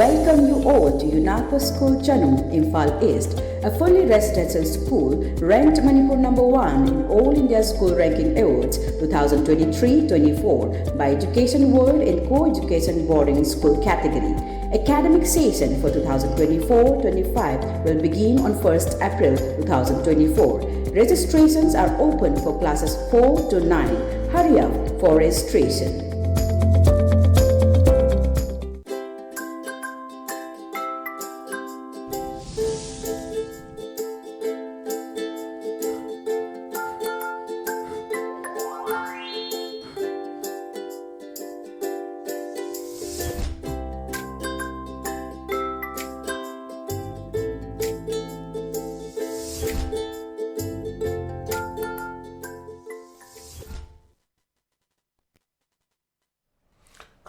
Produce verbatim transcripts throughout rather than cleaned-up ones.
Welcome you all to UNACO School Chanung, Imphal East, a fully residential school ranked Manipur number one in All India School Ranking Awards two thousand twenty-three twenty-four by Education World in co-education boarding school category. Academic session for two thousand twenty-four twenty-five will begin on first April two thousand twenty-four. Registrations are open for classes four to nine. Hurry up for registration.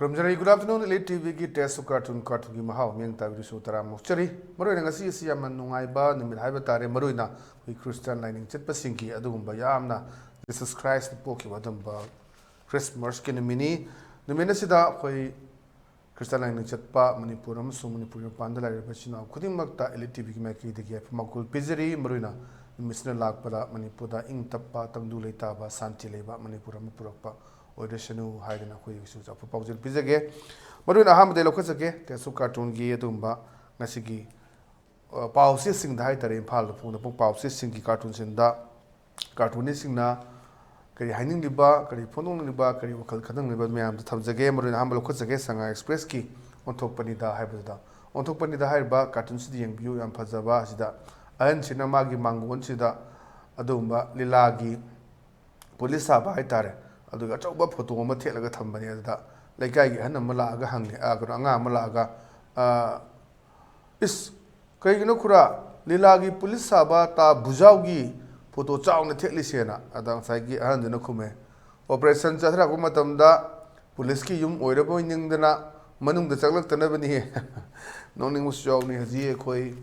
ꯈꯨꯔꯨꯝꯖꯔꯤ꯫ Good afternoon, Elite ꯇꯤꯚꯤꯒꯤ Taste of Cartoon, ꯀꯥꯔꯇꯨꯟꯒꯤ ꯃꯍꯥꯎ, ꯃꯤꯠꯌꯦꯡ ꯇꯥꯕꯤꯔꯤꯁꯨ ꯇꯔꯥꯝꯅ ꯑꯣꯛꯆꯔꯤ꯫ ꯃꯔꯨꯑꯣꯏꯅ ꯉꯁꯤ ꯑꯁꯤ ꯌꯥꯝꯅ ꯅꯨꯡꯉꯥꯏꯕ ꯅꯨꯃꯤꯠ ꯍꯥꯏꯕ ꯇꯥꯔꯦ꯫ ꯃꯔꯨꯑꯣꯏꯅ ꯑꯩꯈꯣꯏ ꯈ꯭ꯔꯤꯁꯇꯥꯟ ꯂꯥꯏꯅꯤꯡ ꯆꯠꯄꯁꯤꯡꯒꯤ ꯑꯗꯨꯒꯨꯝꯕ ꯌꯥꯝꯅ Jesus Christ ꯄꯣꯛꯈꯤꯕ ꯑꯗꯨꯒꯨꯝꯕ ꯈ꯭ꯔꯤꯁꯃꯥꯁꯀꯤ ꯅꯨꯃꯤꯠꯅꯤ꯫ ꯅꯨꯃꯤꯠ ꯑꯁꯤꯗ ꯑꯩꯈꯣꯏ ꯈ꯭ꯔꯤꯁꯇꯥꯟ ꯂꯥꯏꯅꯤꯡ ꯆꯠꯄ ꯃꯅꯤꯄꯨꯔ ꯑꯃꯁꯨꯡ ꯃꯅꯤꯄꯨꯔꯒꯤ ꯃꯄꯥꯟꯗ ꯂꯩꯔꯤꯕ ꯏꯆꯤꯟ ꯏꯅꯥꯎ ꯈꯨꯗꯤꯡꯃꯛꯇ Elite ꯇꯤꯚꯤꯒꯤ ꯃꯥꯏꯀꯩꯗꯒꯤ ꯌꯥꯏꯐ ꯃꯪꯒꯣꯜ ꯄꯤꯖꯔꯤ꯫ ꯃꯔꯨꯑꯣꯏꯅ ꯅꯨꯃꯤꯠꯁꯤꯅ ꯂꯥꯛꯄꯗ ꯃꯅꯤꯄꯨꯔꯗ ꯏꯪ ꯇꯞꯄ, ꯇꯪꯗꯨ ꯂꯩꯇꯥꯕ, ꯁꯥꯟꯇꯤ ꯂꯩꯕ ꯃꯅꯤꯄꯨꯔ ꯑꯃ ꯄꯨꯔꯛꯄ ꯑꯣꯏꯔꯁꯅꯨ ꯍꯥꯏꯗꯅ ꯑꯩꯈꯣꯏꯒꯤꯁꯨ ꯑꯆꯥꯎꯕ ꯄꯥꯎꯖꯦꯜ ꯄꯤꯖꯒꯦ꯫ ꯃꯔꯨꯑꯣꯏꯅ ꯑꯍꯥꯟꯕꯗ ꯂꯧꯈꯠꯆꯒꯦ Taste of Cartoonꯒꯤ ꯑꯗꯨꯒꯨꯝꯕ ꯉꯁꯤꯒꯤ, ꯑ, ꯄꯥꯎꯆꯦꯁꯤꯡꯗ ꯍꯥꯏꯇꯥꯔꯦ, ꯏꯝꯐꯥꯜꯗ ꯐꯣꯡꯗꯣꯛꯄ ꯄꯥꯎꯆꯦꯁꯤꯡꯒꯤ ꯀꯥꯔꯇꯨꯟꯁꯤꯡꯗ ꯀꯥꯔꯇꯨꯅꯤꯁꯁꯤꯡꯅ ꯀꯔꯤ ꯍꯥꯏꯅꯤꯡꯂꯤꯕ, ꯀꯔꯤ ꯐꯣꯡꯗꯣꯛꯅꯤꯡꯂꯤꯕ, ꯀꯔꯤ ꯋꯥꯈꯜ ꯈꯟꯅꯤꯡꯂꯤꯕ ꯃꯌꯥꯝꯗ ꯊꯝꯖꯒꯦ꯫ ꯃꯔꯨꯑꯣꯏꯅ ꯑꯍꯥꯟꯕ ꯂꯧꯈꯠꯆꯒꯦ ꯁꯉꯥꯏ ꯑꯦꯛꯁꯄ꯭ꯔꯦꯁꯀꯤ ꯑꯣꯟꯊꯣꯛꯄꯅꯤꯗ ꯍꯥꯏꯕꯗꯨꯗ꯫ ꯑꯣꯟꯊꯣꯛꯄꯅꯤꯗ ꯍꯥꯏꯔꯤꯕ ꯀꯥꯔꯇꯨꯟꯁꯤꯗ ꯌꯦꯡꯕꯤꯌꯨ, ꯌꯥꯝ ꯐꯖꯕ꯫ ꯑꯁꯤꯗ ꯑꯍꯟꯁꯤꯅ ꯃꯥꯒꯤ ꯃꯥꯡꯒꯣꯟꯁꯤꯗ ꯑꯗꯨꯒꯨꯝꯕ ꯂꯤꯂꯥꯒꯤ ꯄꯨꯂꯤꯁ ꯁꯥꯕ ꯍꯥꯏꯇꯥꯔꯦ, ꯑꯗꯨꯒ ꯑꯆꯧꯕ ꯐꯣꯇꯣ ꯑꯃ ꯊꯦꯠꯂꯒ ꯊꯝꯕꯅꯦ꯫ ꯑꯗꯨꯗ ꯂꯩꯀꯥꯏꯒꯤ ꯑꯍꯟ ꯑꯃ ꯂꯥꯛꯑꯒ ꯍꯪꯉꯦ, ꯑ, ꯀꯩꯅꯣ, ꯑꯉꯥꯡ ꯑꯃ ꯂꯥꯛꯑꯒ, ꯑ, "ꯏꯁ, ꯀꯩꯒꯤꯅꯣ ꯈꯨꯔꯥ, ꯂꯤꯂꯥꯒꯤ ꯄꯨꯂꯤꯁ ꯁꯥꯕ ꯇꯥ ꯚꯨꯖꯥꯎꯒꯤ ꯐꯣꯇꯣ ꯆꯥꯎꯅ ꯊꯦꯠꯂꯤꯁꯦꯅ?" ꯑꯗ ꯉꯁꯥꯏꯒꯤ ꯑꯍꯟꯗꯨꯅ ꯈꯨꯝꯃꯦ, "ꯑꯣꯄꯔꯦꯁꯟ ꯆꯠꯊꯔꯛꯄ ꯃꯇꯝꯗ ꯄꯨꯂꯤꯁꯀꯤ ꯌꯨꯝ ꯑꯣꯏꯔꯕꯣꯏ ꯅꯤꯡꯗꯅ ꯃꯅꯨꯡꯗ ꯆꯪꯂꯛꯇꯅꯕꯅꯤ꯫" ꯅꯣꯛꯅꯤꯡꯕꯁꯨ ꯌꯥꯎꯅꯤ꯫ ꯍꯧꯖꯤꯛ ꯑꯩꯈꯣꯏ,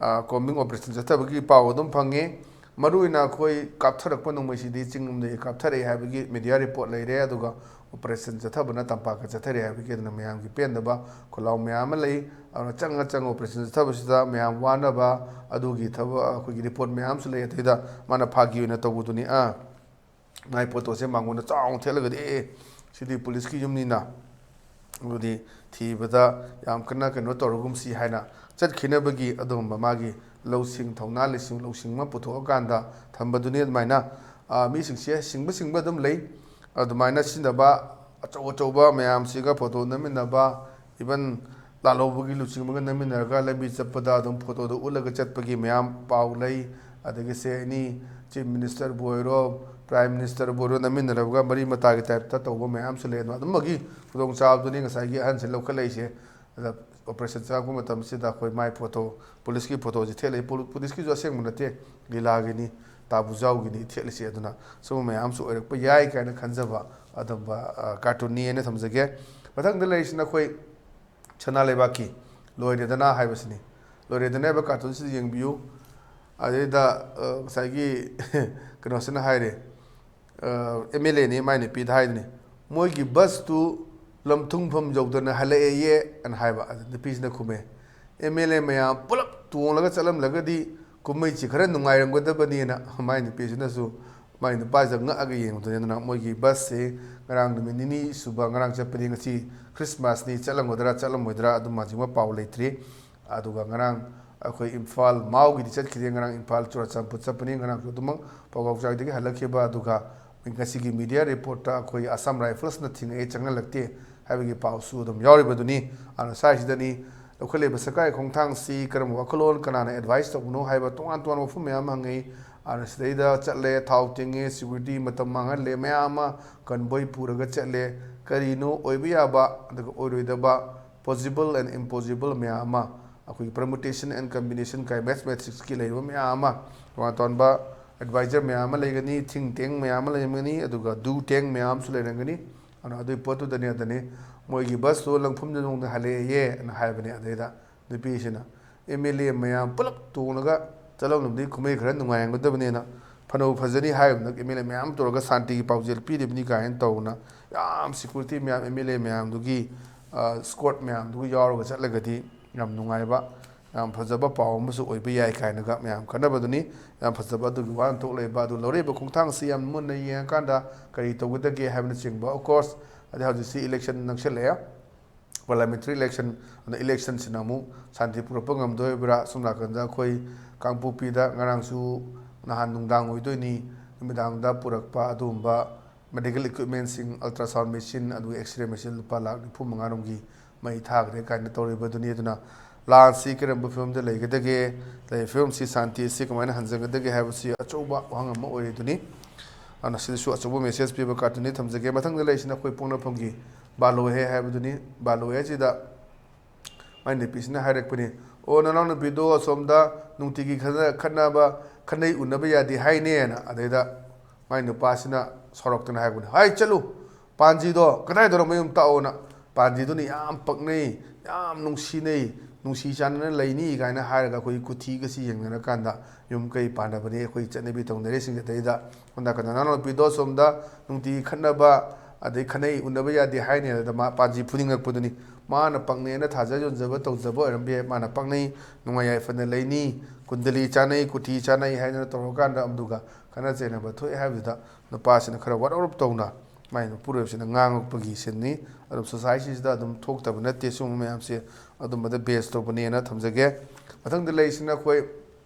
ꯑ, ꯀꯣꯝꯕꯤꯡ ꯑꯣꯄꯔꯦꯁꯟ ꯆꯠꯊꯕꯒꯤ ꯄꯥꯎ ꯑꯗꯨꯝ ꯐꯪꯉꯤ꯫ ꯃꯔꯨ ꯑꯣꯏꯅ ꯑꯩꯈꯣꯏ ꯀꯥꯞꯊꯔꯛꯄ ꯅꯣꯡꯃꯩꯁꯤꯗꯤ ꯆꯤꯡ ꯂꯣꯝꯗꯒꯤ ꯀꯥꯞꯊꯔꯛꯑꯦ ꯍꯥꯏꯕꯒꯤ ꯃꯦꯗꯤꯌꯥ ꯔꯤꯄꯣꯔꯠ ꯂꯩꯔꯦ, ꯑꯗꯨꯒ ꯑꯣꯄꯔꯦꯁꯟ ꯆꯠꯊꯕꯅ ꯇꯝꯄꯥꯛꯇ ꯆꯠꯊꯔꯦ ꯍꯥꯏꯕꯒꯤ ꯑꯗꯨꯅ ꯃꯌꯥꯝꯒꯤ ꯄꯦꯟꯗꯕ ꯈꯣꯜꯂꯥꯎ ꯃꯌꯥꯝ ꯑꯃ ꯂꯩ꯫ ꯑꯗꯨꯅ ꯆꯪꯉ ꯆꯪꯉ ꯑꯣꯄꯔꯦꯁꯟ ꯆꯠꯊꯕꯁꯤꯗ ꯃꯌꯥꯝ ꯋꯥꯅꯕ ꯑꯗꯨꯒꯤ ꯊꯕꯛ ꯑꯩꯈꯣꯏꯒꯤ ꯔꯤꯄꯣꯔꯠ ꯃꯌꯥꯝꯁꯨ ꯂꯩ꯫ ꯑꯗꯨꯗ ꯃꯥꯅ ꯐꯥꯒꯤ ꯑꯣꯏꯅ ꯇꯧꯕꯗꯨꯅꯤ꯫ ꯑꯥ, ꯃꯥꯏ ꯐꯣꯇꯣꯁꯦ ꯃꯥꯡꯒꯣꯟꯗ ꯆꯥꯎꯅ ꯊꯦꯠꯂꯒꯗꯤ, "ꯑꯦ, ꯁꯤꯗꯤ ꯄꯨꯂꯤꯁꯀꯤ ꯌꯨꯝꯅꯤꯅ, ꯑꯗꯨꯗꯤ ꯊꯤꯕꯗ ꯌꯥꯝ ꯀꯟꯅ ꯀꯩꯅꯣ ꯇꯧꯔꯒꯨꯝꯁꯤ" ꯍꯥꯏꯅ ꯆꯠꯈꯤꯅꯕꯒꯤ ꯑꯗꯨꯒꯨꯝꯕ ꯃꯥꯒꯤ ꯂꯧꯁꯤꯡ, ꯊꯧꯅꯥ ꯂꯤꯁꯤꯡ, ꯂꯧꯁꯤꯡ ꯑꯃ ꯄꯨꯊꯣꯛꯑꯀꯥꯟꯗ ꯊꯝꯕꯗꯨꯅꯤ꯫ ꯑꯗꯨꯃꯥꯏꯅ, ꯑ, ꯃꯤꯁꯤꯡꯁꯦ ꯁꯤꯡꯕ ꯁꯤꯡꯕ ꯑꯗꯨꯝ ꯂꯩ꯫ ꯑꯗꯨꯃꯥꯏꯅ ꯁꯤꯖꯤꯟꯅꯕ ꯑꯆꯧ ꯑꯆꯧꯕ ꯃꯌꯥꯝꯁꯤꯒ ꯐꯣꯇꯣ ꯅꯝꯃꯤꯟꯅꯕ, even ꯂꯥꯜꯍꯧꯕꯒꯤ ꯂꯨꯆꯤꯡꯕꯒ ꯅꯝꯃꯤꯟꯅꯔꯒ ꯂꯝꯕꯤ ꯆꯠꯄꯗ ꯑꯗꯨꯝ ꯐꯣꯇꯣꯗꯣ ꯎꯠꯂꯒ ꯆꯠꯄꯒꯤ ꯃꯌꯥꯝ ꯄꯥꯎ ꯂꯩ꯫ ꯑꯗꯒꯤ ꯁꯦ ꯑꯦꯅꯤ ꯆꯤꯐ ꯃꯤꯅꯤꯁꯇꯔꯕꯨ ꯑꯣꯏꯔꯣ, ꯄ꯭ꯔꯥꯏꯝ ꯃꯤꯅꯤꯁꯇꯔꯕꯨ ꯑꯣꯏꯔꯣ, ꯅꯝꯃꯤꯟꯅꯔꯒ ꯃꯔꯤ ꯃꯇꯥꯒꯤ ꯇꯥꯏꯞꯇ ꯇꯧꯕ ꯃꯌꯥꯝꯁꯨ ꯂꯩ꯫ ꯑꯗꯣ ꯑꯗꯨꯝꯕꯒꯤ ꯈꯨꯗꯣꯡꯆꯥꯕꯗꯨꯅꯤ ꯉꯁꯥꯏꯒꯤ ꯑꯍꯟꯁꯤ ꯂꯧꯈꯠꯂꯛꯏꯁꯦ꯫ ꯑꯗ ꯑꯣꯄꯔꯦꯁꯟ ꯆꯪꯉꯛꯄ ꯃꯇꯝꯁꯤꯗ ꯑꯩꯈꯣꯏ ꯃꯥꯏ ꯐꯣꯇꯣ, ꯄꯨꯂꯤꯁꯀꯤ ꯐꯣꯇꯣꯁꯤ ꯊꯦꯠꯂꯛꯏ꯫ ꯄꯨ-, ꯄꯨꯂꯤꯁꯀꯤꯁꯨ ꯑꯁꯦꯡꯕ ꯅꯠꯇꯦ, ꯂꯤꯂꯥꯒꯤꯅꯤ, ꯇꯥꯕꯨꯖꯥꯎꯒꯤꯅꯤ ꯊꯦꯠꯂꯤꯁꯦ꯫ ꯑꯗꯨꯅ ꯁꯨꯝꯕ ꯃꯌꯥꯝꯁꯨ ꯑꯣꯏꯔꯛꯄ ꯌꯥꯏ ꯀꯥꯏꯅ ꯈꯟꯖꯕ ꯑꯗꯨꯝꯕ, ꯑ, ꯀꯥꯔꯇꯨꯟꯅꯤ ꯍꯥꯏꯅ ꯊꯝꯖꯒꯦ꯫ ꯃꯊꯪꯗ ꯂꯩꯔꯤꯁꯤꯅ ꯑꯩꯈꯣꯏ ꯁꯅꯥ ꯂꯩꯕꯥꯛꯀꯤ ꯂꯣꯏꯔꯦꯗꯅ ꯍꯥꯏꯕꯁꯤꯅꯤ꯫ ꯂꯣꯏꯔꯦꯗꯅ ꯍꯥꯏꯕ ꯀꯥꯔꯇꯨꯟꯁꯤꯗ ꯌꯦꯡꯕꯤꯌꯨ꯫ ꯑꯗꯩꯗ, ꯑ, ꯉꯁꯥꯏꯒꯤ ꯀꯩꯅꯣꯁꯤꯅ ꯍꯥꯏꯔꯦ, ꯑꯦꯝ ꯑꯦꯜ ꯑꯦꯅꯤ ꯃꯥꯏ ꯅꯨꯄꯤꯗ ꯍꯥꯏꯗꯨꯅꯤ, "ꯃꯣꯏꯒꯤ ꯕꯁꯇꯨ ꯂꯝꯊꯨꯡꯐꯝ ꯌꯧꯗꯅ ꯍꯜꯂꯛꯑꯦꯌꯦ" ꯑꯅ ꯍꯥꯏꯕ꯫ ꯑꯗꯨ ꯅꯨꯄꯤꯁꯤꯅ ꯈꯨꯝꯃꯦ, "ꯑꯦꯝ ꯑꯦꯜ ꯑꯦ ꯃꯌꯥꯝ ꯄꯨꯂꯞ ꯇꯣꯡꯂꯒ ꯆꯠꯂꯝꯂꯒꯗꯤ ꯀꯨꯝꯍꯩꯁꯤ ꯈꯔ ꯅꯨꯡꯉꯥꯏꯔꯝꯒꯗꯕꯅꯤꯅ" ꯃꯥꯏ ꯅꯨꯄꯤꯁꯤꯅꯁꯨ ꯃꯥꯏ ꯅꯨꯄꯥꯁꯤꯗ ꯉꯛꯑꯒ ꯌꯦꯡꯕꯗꯨꯅꯤ꯫ ꯑꯗꯨꯅ ꯃꯣꯏꯒꯤ ꯕꯁꯁꯦ ꯉꯔꯥꯡ ꯅꯨꯃꯤꯠ ꯅꯤꯅꯤ ꯁꯨꯕ, ꯉꯔꯥꯡ ꯆꯠꯄꯗꯤ ꯉꯁꯤ ꯈ꯭ꯔꯤꯁꯃꯥꯁꯅꯤ, ꯆꯠꯂꯝꯒꯗ꯭ꯔꯥ ꯆꯠꯂꯝꯃꯣꯏꯗ꯭ꯔꯥ ꯑꯗꯨꯝ ꯍꯧꯖꯤꯛꯃꯛ ꯄꯥꯎ ꯂꯩꯇ꯭ꯔꯤ꯫ ꯑꯗꯨꯒ ꯉꯔꯥꯡ ꯑꯩꯈꯣꯏ ꯏꯝꯐꯥꯜ ꯃꯥꯎꯒꯤꯗꯤ ꯆꯠꯈꯤꯗꯦ, ꯉꯔꯥꯡ ꯏꯝꯐꯥꯜ ꯆꯨꯔꯆꯥꯟꯄꯨꯔ ꯆꯠꯄꯅꯤ꯫ ꯉꯔꯥꯡꯁꯨ ꯑꯗꯨꯃꯛ ꯄꯥꯎꯒꯥꯎꯆꯥꯏꯗꯒꯤ ꯍꯜꯂꯛꯈꯤꯕ꯫ ꯑꯗꯨꯒ ꯉꯁꯤꯒꯤ ꯃꯤꯗꯤꯌꯥ ꯔꯤꯄꯣꯔꯠꯇ ꯑꯩꯈꯣꯏ ꯑꯁꯥꯝ ꯔꯥꯏꯐꯜꯁꯅ ꯊꯤꯡꯉꯛꯑꯦ, ꯆꯪꯍꯜꯂꯛꯇꯦ ꯍꯥꯏꯕꯒꯤ ꯄꯥꯎꯁꯨ ꯑꯗꯨꯝ ꯌꯥꯎꯔꯤꯕꯗꯨꯅꯤ꯫ ꯑꯗꯨꯅ ꯁ꯭ꯋꯥꯏꯁꯤꯗꯅꯤ ꯂꯧꯈꯠꯂꯤꯕ ꯁꯔꯀꯥꯔꯒꯤ ꯈꯣꯡꯊꯥꯡꯁꯤ ꯀꯔꯝꯕ ꯋꯥꯈꯜꯂꯣꯟ, ꯀꯅꯥꯅ ꯑꯦꯗꯚꯥꯏꯁ ꯇꯧꯕꯅꯣ ꯍꯥꯏꯕ ꯇꯣꯉꯥꯟ ꯇꯣꯉꯥꯟꯕ ꯋꯥꯐꯝ ꯃꯌꯥꯝ ꯑꯃ ꯍꯪꯉꯛꯏ꯫ ꯑꯗꯨꯅ ꯁꯤꯗꯩꯗ ꯆꯠꯂꯦ, ꯊꯥꯎ ꯇꯤꯡꯉꯦ, ꯁꯦꯀ꯭ꯌꯨꯔꯤꯇꯤ ꯃꯇꯝ ꯃꯥꯡꯍꯜꯂꯦ, ꯃꯌꯥꯝ ꯑꯃ ꯀꯟꯕꯣꯏ ꯄꯨꯔꯒ ꯆꯠꯂꯦ꯫ ꯀꯔꯤꯅꯣ ꯑꯣꯏꯕ ꯌꯥꯕ ꯑꯗꯨꯒ ꯑꯣꯏꯔꯣꯏꯗꯕ, possible and impossible ꯃꯌꯥꯝ ꯑꯃ, ꯑꯩꯈꯣꯏꯒꯤ permutation and combination ꯀꯥꯏ mathematicsꯀꯤ ꯂꯩꯔꯤꯕ ꯃꯌꯥꯝ ꯑꯃ, ꯇꯣꯉꯥꯟ ꯇꯣꯉꯥꯟꯕ ꯑꯦꯗꯚꯥꯏꯖꯔ ꯃꯌꯥꯝ ꯑꯃ ꯂꯩꯒꯅꯤ, think tank ꯃꯌꯥꯝ ꯑꯃ ꯂꯩꯔꯝꯒꯅꯤ, ꯑꯗꯨꯒ do tank ꯃꯌꯥꯝ ꯑꯃꯁꯨ ꯂꯩꯔꯝꯒꯅꯤ꯫ ꯑꯗꯨꯅ ꯑꯗꯨꯒꯤ ꯄꯣꯠꯇꯨꯗꯅꯤ, ꯑꯗꯨꯅꯤ ꯃꯣꯏꯒꯤ ꯕꯁꯇꯨ ꯂꯪꯐꯝꯗ ꯅꯣꯡꯗ ꯍꯜꯂꯛꯑꯦꯌꯦ ꯑꯅ ꯍꯥꯏꯕꯅꯦ꯫ ꯑꯗꯩꯗ ꯅꯨꯄꯤꯁꯤꯅ ꯑꯦꯝ ꯑꯦꯜ ꯑꯦ ꯃꯌꯥꯝ ꯄꯨꯂꯞ ꯇꯣꯡꯂꯒ ꯆꯠꯂꯝꯂꯕꯗꯤ ꯀꯨꯝꯍꯩ ꯈꯔ ꯅꯨꯡꯉꯥꯏꯔꯝꯒꯗꯕꯅꯦꯅ꯫ ꯐꯅꯕꯨ ꯐꯖꯅꯤ ꯍꯥꯏꯔꯤꯕꯅ ꯑꯦꯝ ꯑꯦꯜ ꯑꯦ ꯃꯌꯥꯝ ꯇꯧꯔꯒ ꯁꯥꯟꯇꯤꯒꯤ ꯄꯥꯎꯖꯦꯜ ꯄꯤꯔꯤꯕꯅꯤ ꯀꯥꯏꯅ ꯇꯧꯗꯅ ꯌꯥꯝ ꯁꯦꯀ꯭ꯌꯨꯔꯤꯇꯤ ꯃꯌꯥꯝ, ꯑꯦꯝ ꯑꯦꯜ ꯑꯦ ꯃꯌꯥꯝꯗꯨꯒꯤ ꯏꯁꯀꯣꯔꯠ ꯃꯌꯥꯝꯗꯨꯒ ꯌꯥꯎꯔꯒ ꯆꯠꯂꯒꯗꯤ ꯌꯥꯝ ꯅꯨꯡꯉꯥꯏꯕ, ꯌꯥꯝ ꯐꯖꯕ ꯄꯥꯎ ꯑꯃꯁꯨ ꯑꯣꯏꯕ ꯌꯥꯏ ꯀꯥꯏꯅꯒ ꯃꯌꯥꯝ ꯈꯟꯅꯕꯗꯨꯅꯤ꯫ ꯌꯥꯝ ꯐꯖꯕ ꯑꯗꯨꯒꯤ ꯋꯥꯍꯟꯊꯣꯛ ꯂꯩꯕ ꯑꯗꯨ ꯂꯧꯔꯛꯏꯕ ꯈꯣꯡꯊꯥꯡꯁꯤ ꯌꯥꯝ ꯃꯨꯟꯅ ꯌꯦꯡꯉꯀꯥꯟꯗ ꯀꯔꯤ ꯇꯧꯒꯗꯒꯦ ꯍꯥꯏꯕꯅꯆꯤꯡꯕ꯫ Of course, ꯑꯗꯩ ꯍꯧꯖꯤꯛꯁꯤ ꯏꯂꯦꯛꯁꯟ ꯅꯛꯁꯜꯂꯛꯑꯦ꯫ ꯄꯥꯔꯂꯤꯌꯥꯃꯦꯟꯇꯔꯤ ꯏꯂꯦꯛꯁꯟ, ꯑꯗꯨꯅ ꯏꯂꯦꯛꯁꯟꯁꯤꯅ ꯑꯃꯨꯛ ꯁꯥꯟꯇꯤ ꯄꯨꯔꯛꯄ ꯉꯝꯗꯣꯔꯤꯕ꯭ꯔꯥ? ꯑꯁꯣꯝ ꯅꯥꯀꯟꯗ ꯑꯩꯈꯣꯏ ꯀꯥꯡꯄꯣꯛꯄꯤꯗ ꯉꯔꯥꯡꯁꯨ, ꯅꯍꯥꯟ ꯅꯨꯡꯗꯥꯡ ꯑꯣꯏꯗꯣꯏꯅꯤ, ꯅꯨꯃꯤꯗꯥꯡꯗ ꯄꯨꯔꯛꯄ ꯑꯗꯨꯒꯨꯝꯕ ꯃꯦꯗꯤꯀꯦꯜ ꯏꯀ꯭ꯋꯤꯞꯃꯦꯟꯁꯤꯡ, ꯑꯜꯇ꯭ꯔꯥꯁꯥꯎꯟ ꯃꯦꯆꯤꯟ, ꯑꯗꯨꯒ ꯑꯦꯛꯁꯔꯦ ꯃꯦꯆꯤꯟ ꯂꯨꯄꯥ ꯂꯥꯈ ꯅꯤꯐꯨ ꯃꯉꯥ ꯔꯣꯝꯒꯤ ꯃꯩ ꯊꯥꯈ꯭ꯔꯦ ꯀꯥꯏꯅ ꯇꯧꯔꯤꯕꯗꯨꯅꯤ꯫ ꯑꯗꯨꯅ ꯂꯥꯟꯁꯤ ꯀꯔꯝꯕ ꯐꯤꯕꯝꯗ ꯂꯩꯒꯗꯒꯦ, ꯂꯩꯔꯤꯕ ꯐꯤꯕꯝꯁꯤ ꯁꯥꯟꯇꯤ ꯑꯁꯤ ꯀꯃꯥꯏꯅ ꯍꯟꯖꯟꯒꯗꯒꯦ ꯍꯥꯏꯕꯁꯤ ꯑꯆꯧꯕ ꯋꯥꯍꯪ ꯑꯃ ꯑꯣꯏꯔꯤꯗꯨꯅꯤ꯫ ꯑꯗꯨꯅ ꯁꯤꯗꯁꯨ ꯑꯆꯧꯕ ꯃꯦꯁꯦꯖ ꯄꯤꯕ ꯀꯥꯔꯇꯨꯟꯅꯤ ꯊꯝꯖꯒꯦ꯫ ꯃꯊꯪꯗ ꯂꯩꯔꯤꯁꯤꯅ ꯑꯩꯈꯣꯏ ꯄꯣꯛꯅꯐꯝꯒꯤ ꯕꯥꯂꯣ ꯍꯦ ꯍꯥꯏꯕꯗꯨꯅꯤ꯫ ꯕꯥꯂꯣ ꯍꯦ ꯑꯁꯤꯗ ꯃꯥꯏ ꯅꯨꯄꯤꯁꯤꯅ ꯍꯥꯏꯔꯛꯄꯅꯤ, "ꯑꯣ, ꯅꯅꯥꯎꯅꯨꯄꯤꯗꯣ ꯑꯁꯣꯝꯗ ꯅꯨꯡꯇꯤꯒꯤ ꯈꯠꯅ-, ꯈꯠꯅꯕ, ꯈꯠꯅꯩ ꯎꯅꯕ ꯌꯥꯗꯦ ꯍꯥꯏꯅꯦꯅ"꯫ ꯑꯗꯩꯗ ꯃꯥꯏ ꯅꯨꯄꯥꯁꯤꯅ ꯁꯥꯎꯔꯛꯇꯅ ꯍꯥꯏꯕꯅꯤ, "ꯍꯥꯏ ꯆꯠꯂꯨ, ꯄꯥꯟꯖꯤꯗꯣ ꯀꯗꯥꯏꯗꯅꯣ ꯃꯌꯨꯝ ꯇꯥꯛꯑꯣꯅ"꯫ ꯄꯥꯟꯖꯤꯗꯨꯅ ꯌꯥꯝ ꯄꯛꯅꯩ, ꯌꯥꯝ ꯅꯨꯡꯁꯤꯅꯩ, ꯅꯨꯡꯁꯤ ꯆꯥꯟꯅꯅ ꯂꯩꯅꯤ ꯀꯥꯏꯅ ꯍꯥꯏꯔꯒ ꯑꯩꯈꯣꯏ ꯀꯨꯊꯤꯒꯁꯤ ꯌꯦꯡꯅꯔꯀꯥꯟꯗ ꯌꯨꯝ ꯀꯩ ꯄꯥꯟꯅꯕꯅꯤ ꯑꯩꯈꯣꯏ ꯆꯠꯅꯕꯤ ꯇꯧꯅꯔꯤꯁꯤꯡꯁꯤꯗꯩꯗ꯫ ꯁꯣꯝ ꯅꯥꯀꯟꯗ ꯅꯅꯥꯎꯅꯨꯄꯤꯗꯣ ꯁꯣꯝꯗ ꯅꯨꯡꯇꯤꯒꯤ ꯈꯠꯅꯕ, ꯑꯗꯩ ꯈꯠꯅꯩ ꯎꯅꯕ ꯌꯥꯗꯦ ꯍꯥꯏꯅꯤ꯫ ꯑꯗꯨꯗ ꯃꯥ ꯄꯥꯟꯖꯤ ꯐꯨꯅꯤꯡꯉꯛꯄꯗꯨꯅꯤ꯫ ꯃꯥꯅ ꯄꯛꯅꯩꯅ ꯊꯥꯖ ꯌꯣꯟꯖꯕ ꯇꯧꯖꯕ ꯑꯣꯏꯔꯝꯕ ꯌꯥꯏ꯫ ꯃꯥꯅ ꯄꯛꯅꯩ, ꯅꯨꯡꯉꯥꯏ ꯌꯥꯏꯐꯅ ꯂꯩꯅꯤ, ꯀꯨꯟꯗꯂꯤ ꯆꯥꯅꯩ, ꯀꯨꯊꯤ ꯆꯥꯅꯩ ꯍꯥꯏꯗꯅ ꯇꯧꯔꯀꯥꯟꯗ ꯑꯗꯨꯒ ꯈꯠꯅ ꯆꯩꯅꯕ ꯊꯣꯛꯑꯦ ꯍꯥꯏꯕꯗꯨꯗ ꯅꯨꯄꯥꯁꯤꯅ ꯈꯔ ꯋꯥꯔꯧꯔꯞ ꯇꯧꯅ ꯃꯥꯏ ꯃꯄꯨꯔꯣꯏꯕꯁꯤꯅ ꯉꯥꯡꯉꯛꯄꯒꯤ ꯁꯤꯟꯅꯤ꯫ ꯑꯗꯨꯝ ꯁꯣꯁꯥꯏꯇꯤꯁꯤꯗ ꯑꯗꯨꯝ ꯊꯣꯛꯇꯕ ꯅꯠꯇꯦ ꯁꯤꯒꯨꯝꯕ ꯃꯌꯥꯝꯁꯦ꯫ ꯑꯗꯨꯝꯕꯗ ꯕꯦꯁ ꯇꯧꯕꯅꯦꯅ ꯊꯝꯖꯒꯦ꯫ ꯃꯊꯪꯗ ꯂꯩꯔꯤꯁꯤꯅ ꯑꯩꯈꯣꯏ